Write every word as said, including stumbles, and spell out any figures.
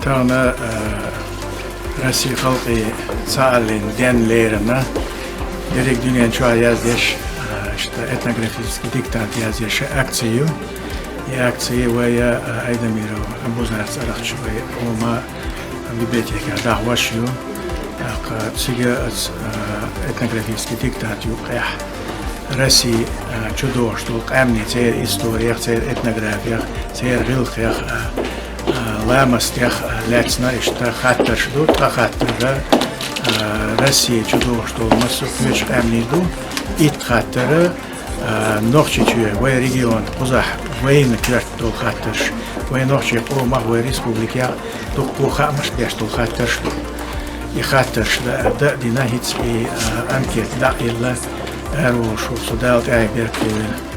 Тахана, а, Росси халкъи цхьааллин денна лерина дерриг дуьнен чохь яздеш, а, иштта этнографический диктант язъеш акци ю. И акци вай, а, Айдамиров Абузарца арахча вай къома библиотекехь дахьош ю. ТӀаккха цига ас, а, этнографический диктант юкъехь Росси, а, чу догӀуш долу къаьмнийн церан историх, церан этнографих, церан гӀиллакхех, а, а, ламастех, а, лаьцна иштта хаттарш ду. Ткъа хаттар, а, Росси чу догӀуш долу массо а кхечу къаьмнийн ду. Итт хаттар, а, Нохчийчоь, вай регион кхузахь, вайна коьрта долу хаттарш, вай нохчийн къомах, вай республикех дуккха хаамаш беш долу хаттарш ду. И хаттарш дан а дина, хӀинца и, а, анкета дӀа а йилла, араволуш ву со Дала тӀаьхье беркате вина.